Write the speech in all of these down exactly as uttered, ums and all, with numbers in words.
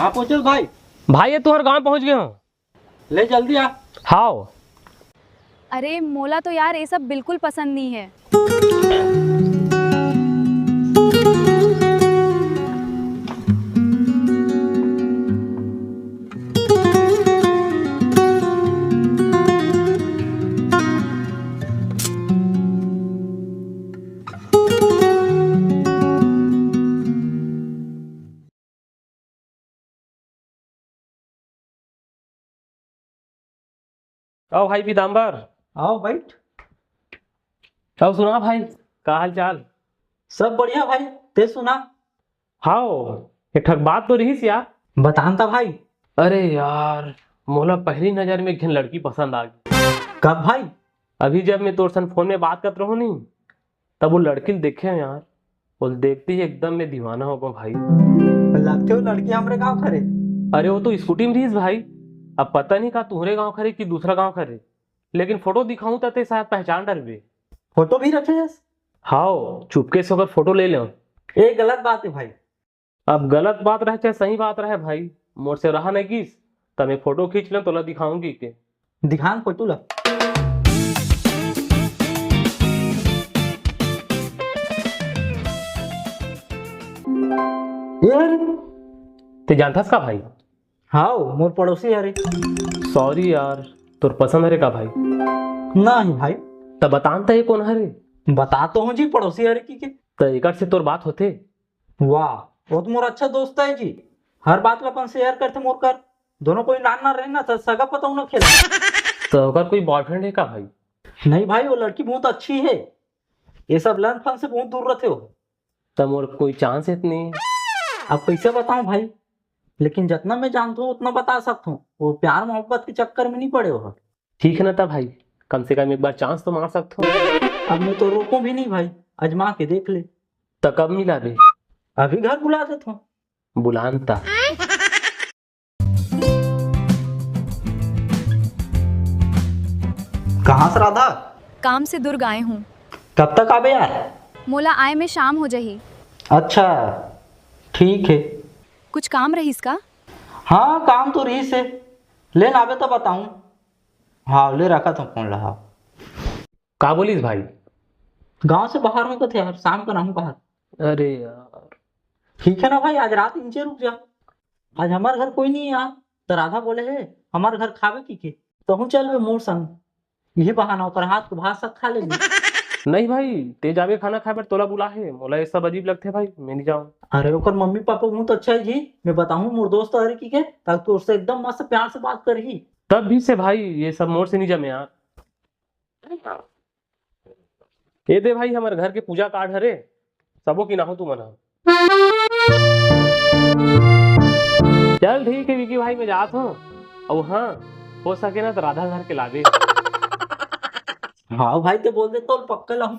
पहुंचल भाई? भाई, ये तुंहर गांव पहुंच गे हों। ले जल्दी आ। हाव। अरे, मोला तो यार ये सब बिल्कुल पसंद नहीं है। आओ भाई पीताम्बर। आओ, बैठ। आओ, सुना भाई, का हाल चाल? सब बढ़िया भाई, ते सुना? हाव, एक ठक बात तो रहिस यार। बतान ता भाई। अरे यार, मोला पहली नजर में एक झन लड़की पसंद आ गई। कब भाई? अभी जब मैं तोर सन फोन में बात करत रहूं नी, तब वो लड़की ल देखे यार, वो देखते ही एकदम मैं दीवाना हो गया भाई। लगथे वो लड़की हमरे गांव खरे। अरे वो तो स्कूटी में रहिस भाई, अब पता नहीं का तुहरे गांव खरे कि दूसरा गांव खरे, लेकिन फोटो दिखाऊं त ते शायद पहचान डरबे। फोटो भी रखे हस? हाव, चुपके से ओकर फोटो ले लें। ये गलत बात है भाई। अब गलत बात रहे चाहे सही बात रहे भाई, मोर से रहा नहीं गिस, त मैं फोटो खींच लें, तोला दिखाऊंगी के। दिखान फोटो ला। ये रे। ते जानथस का भाई? हाव, मोर पड़ोसी हरे। सॉरी यार, तोर पसंद हरे का भाई? नहीं भाई। त बतान त ये कोन हरे? बता तो हूँ जी, पड़ोसी हरे कि के। त एकर से तोर बात होथे? वाह, वो तो मोर अच्छा दोस्त है जी। हर बात ला अपन शेयर करथे मोर कर। दोनों कोई नान ना रहे ना, त सगा पतऊ ना खेला। त ओकर कोई बॉयफ्रेंड है का भाई? नहीं भाई, वो लड़की बहुत अच्छी है। ये सब लंड फंड से बहुत दूर रहते हो। त मोर कोई चांस है नहीं। अब कैसे बताऊं भाई, लेकिन जितना मैं जानता हूँ उतना बता सकता हूँ। वो प्यार मोहब्बत के चक्कर में नहीं पड़े हो। ठीक है ना त भाई, कम से कम एक बार चांस तो मार सकता हूँ। अब मैं तो रोकूं भी नहीं भाई, आजमा के देख ले। त कब मिला दे? अभी घर बुला देता हूँ। बुलान ता। कहाँ से राधा? काम से दुर्ग आए हूँ। कब तक आबे यार? मोला आए में शाम हो जाही। अच्छा, ठीक है। कुछ काम रहिस का? हाँ, काम तो रहिस है। ले ना आबे तो बताऊँ। हाँ, ले रखा था फोन ला। हाँ। का बोलिस भाई? गांव से बाहर हो कथे यार, शाम का नाहूं बाहर। अरे यार। ठीक है ना भाई, आज रात इंचे रुक जा। आज हमार घर कोई नहीं है यार, तो राधा बोले है हमार घर खावे की के, तहूं चल बे मोर संग। यही बहाना ओकर हाथ के भात साग खा लेबे। नहीं भाई, ते जाबे खाना खाए बर, तोला बुला है, मोला ये सब अजीब लगथे भाई, मैं नहीं जाऊँ। अरे ओकर मम्मी पापा बहुत अच्छा है जी, मैं बताऊँ मोर दोस्त हरे की के, ताकि तोर से एकदम मस्त प्यार से बात करही। तब भी से भाई ये सब मोर से नहीं जमे यार। ये दे भाई, हमर घर के पूजा कार्ड हरे, सबो किनाहू तुमन ह। चल ठीक है विकी भाई, मैं जात हूँ। अब हाँ, हो सके ना तो राधा घर के लाबे। हाँ भाई, ते बोल दे तो पक्का लाहूं।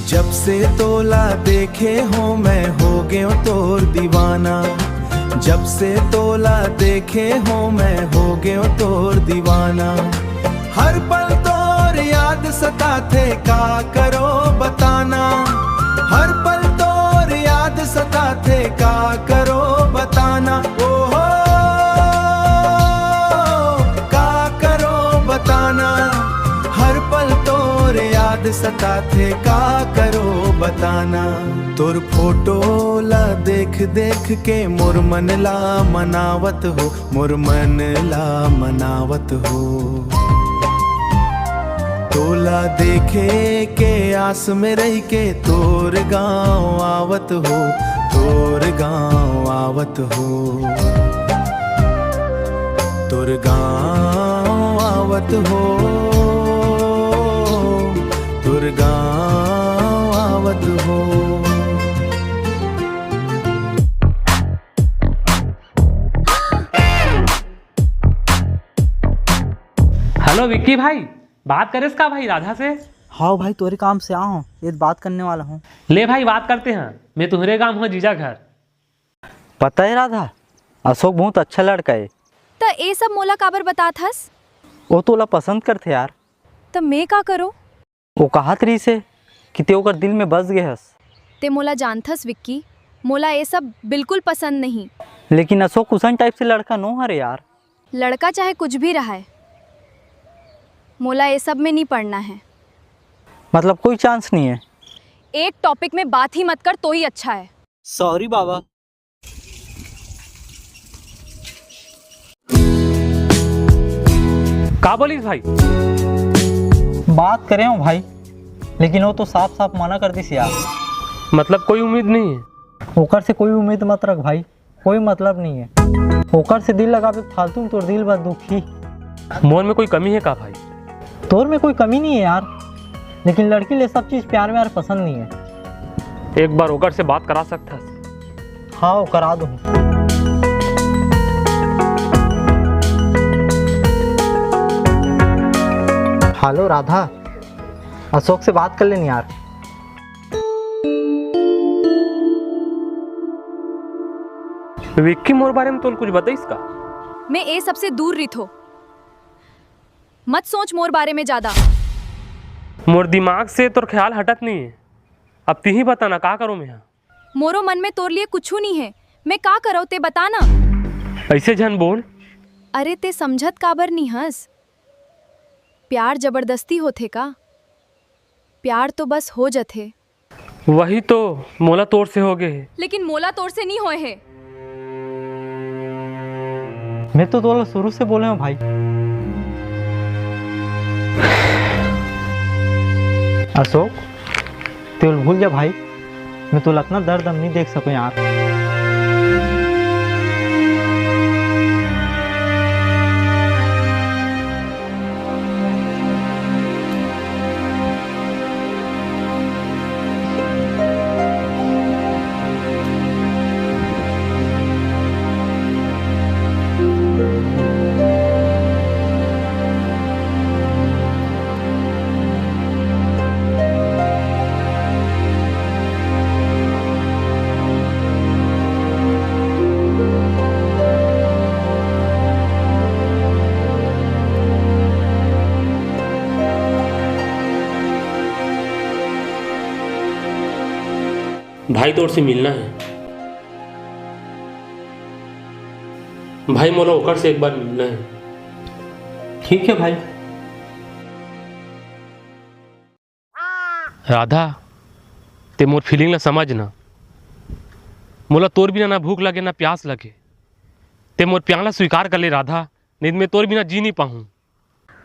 जब से तोला देखे हो मैं हो गयो तोर दीवाना। जब से तोला देखे हो मैं हो गयो तोर दीवाना। हर पल तोर याद सताथे का करो बताना। हर पल तोर याद सताथे का करो बताना। ओ हो का करो बताना। हर पल तोर याद सताथे का करो बताना। तोर फोटो ला देख देख के मोर मन ला मनावत हो, मोर मन ला मनावत हो। तोला देखे के आस में रह के तोर गांव आवत हो, तोर गांव आवत हो। तोर गांव आवत हो, तोर गांव आवत हो। हेलो विक्की भाई, बात करेस का भाई राधा से? हाँ भाई, तोरे काम से आए हों, एक बात करने वाला हों। ले भाई, बात करते हैं। मैं तुम्हरे गांव हूँ जीजा घर। पता है राधा, अशोक बहुत अच्छा लड़का है। त ए सब मोला काबर बतात हस? वो तोला पसंद करथे यार। त मैं का करो? वो कहत रहिस हे कि ते ओकर दिल में बस गे हस। ते मोला जानथस विक्की, मोला ए सब बिल्कुल पसंद नहीं। लेकिन अशोक उसन टाइप से लड़का नो हरे यार। लड़का चाहे कुछ भी रहे, मोला ए सब में नहीं पड़ना है। मतलब कोई चांस नहीं है? एक टॉपिक में बात ही मत कर तो ही अच्छा है। सॉरी बाबा। का बोलिस भाई? बात करे हों भाई, लेकिन वो तो साफ साफ मना कर दिस यार। मतलब कोई उम्मीद नहीं है? ओकर से कोई उम्मीद मत रख भाई, कोई मतलब नहीं है। ओकर से दिल लगाबे फालतू में तोर दिल बस दुखी। मोर में कोई कमी है का भाई? तोर में कोई कमी नहीं है यार, लेकिन लड़की ले सब चीज प्यार व्यार पसंद नहीं है। एक बार ओकर से बात करा सकथस? हाँ, वो करा दूँ। हेलो राधा, अशोक से बात कर लेनी यार। विक्की मोर बारे में तोल कुछ बताइस का? मैं ए सबसे दूर रिथो। मत सोच मोर बारे में ज्यादा। मोर दिमाग से तोर ख्याल हटत नहीं है। अब तिही बता ना, का करो मैं? मोरो मन में तोर लिए कुछू नहीं है। मैं का करो ते बता ना। ऐसे झन बोल। अरे ते समझत काबर नहीं हस? प्यार जबरदस्ती होथे का? प्यार तो बस हो जथे। वही तो मोला तोर से हो गे हे। लेकिन मोला तोर से नहीं होए हे। मैं तो तोला शुरू से बोले हों भाई। अशोक, तेल भूल जा भाई, मैं तोला इतना दर्द हम नहीं देख सको यार। भाई, तोर से मिलना है। भाई, मोला ओकर से एक बार मिलना है। ठीक है भाई। राधा, ते मोर फीलिंग ला समझ ना। मोला तोर बिना ना भूख लगे, ना प्यास लगे। ते मोर प्यार ला स्वीकार कर ले राधा, नहीं तो मैं तोर बिना जी नहीं पाऊँ।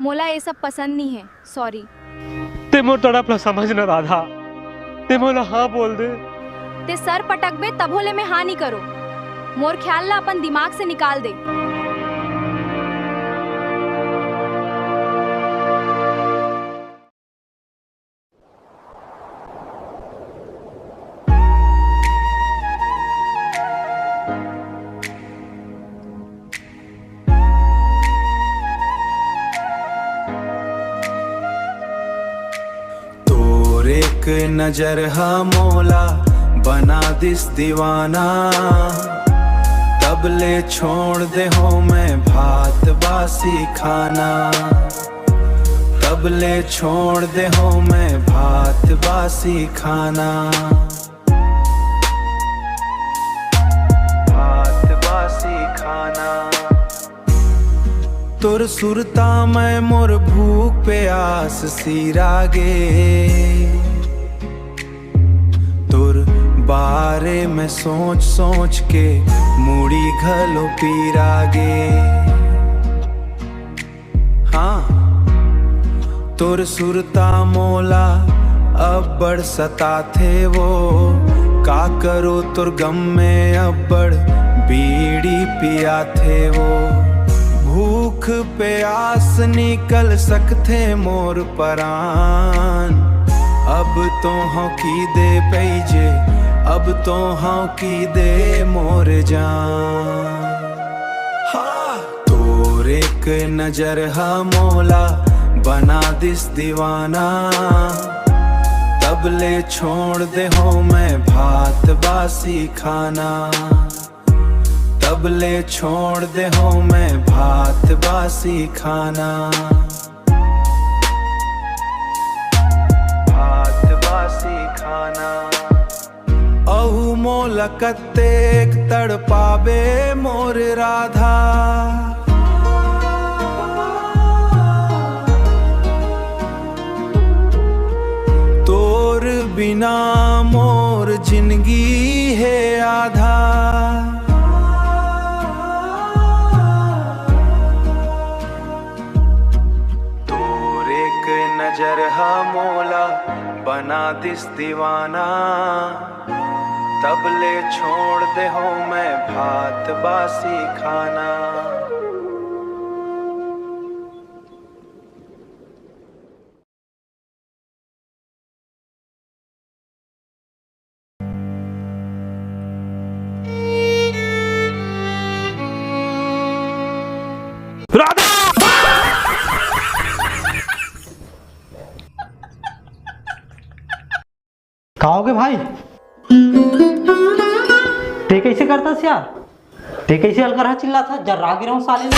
मोला ये सब पसंद नहीं है, सॉरी। ते मोर तड़प ला समझ ना राधा, ते मोला हाँ बोल दे। ते सर पटकबे तभो ले मैं हाँ नहीं करो। मोर ख्याल ला अपन दिमाग से निकाल दे। तोर एक नजर हा मोला बना दिस दीवाना। तब ले छोड़ दे हो मैं भात बासी खाना। तब ले छोड़ दे हो मैं भात बासी खाना। भात बासी खाना। तोर सुरता मैं मोर भूख प्यास सिरागे। तोर बारे में सोच सोच के मुड़ी घलो पीरागे। हाँ, तोर सुरता मोला अब्बड़ सताथे वो। का करो तोर गम में अब्बड़ बीड़ी पियाथे वो। भूख प्यास निकल सकथे मोर परान। अब तो हौं की दे पइजे, अब तो हौं की दे मोर जान। हाँ। तोर एक नजर हा मोला बना दिस दीवाना, तब ले छोड़ दे हो मैं भात बासी खाना। तब ले छोड़ दे हो मैं भात बासी खाना। भात बासी खाना। अहू मोला कत्तेक तड़पाबे मोर राधा। तोर बिना मोर जिंदगी हे आधा। तोर एक नजर हा मोला बना दिस दीवाना। तब ले छोड़ दे हो मैं भात बासी खाना। राधा। का होगे भाई? ते कइसे करथस यार? ते कइसे अलकरहा चिल्लाथस? जर्रा गिरहूं साले ल।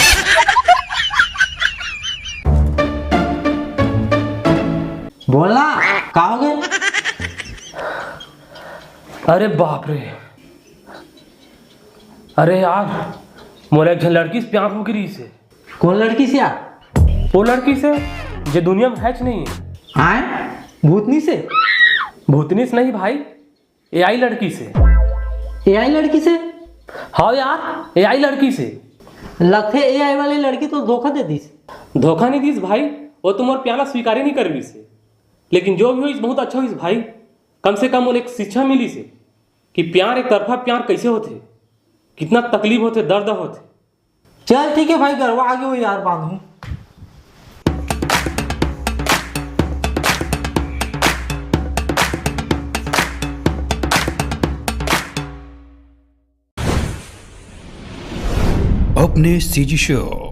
बोल ना, का होगे? अरे बाप रे, अरे यार, मोला एक झन लड़की से प्यार हो गे रिहिस हे। कोन लड़की से यार? वो लड़की से, जे दुनिया में हेच नहीं हे। आय? भूतनी से? भूतनी से नहीं भाई, एआई लड़की से। एआई लड़की से? हाँ यार, एआई लड़की से। लगथे एआई वाली लड़की तो धोखा दे दिस। धोखा नहीं दिस भाई, वो तो मोर प्यार ला स्वीकार ही नहीं कर रिहिस हे। लेकिन जो भी होइस, बहुत अच्छा होइस भाई। कम से कम मोला एक शिक्षा मिलिस हे कि प्यार, एक तरफा प्यार कइसे होथे, कितना तकलीफ होथे, दर्द होथे। चल ठीक हे भाई, गरवा आगे हो यार, बांधहूं। अपने सीजी शो।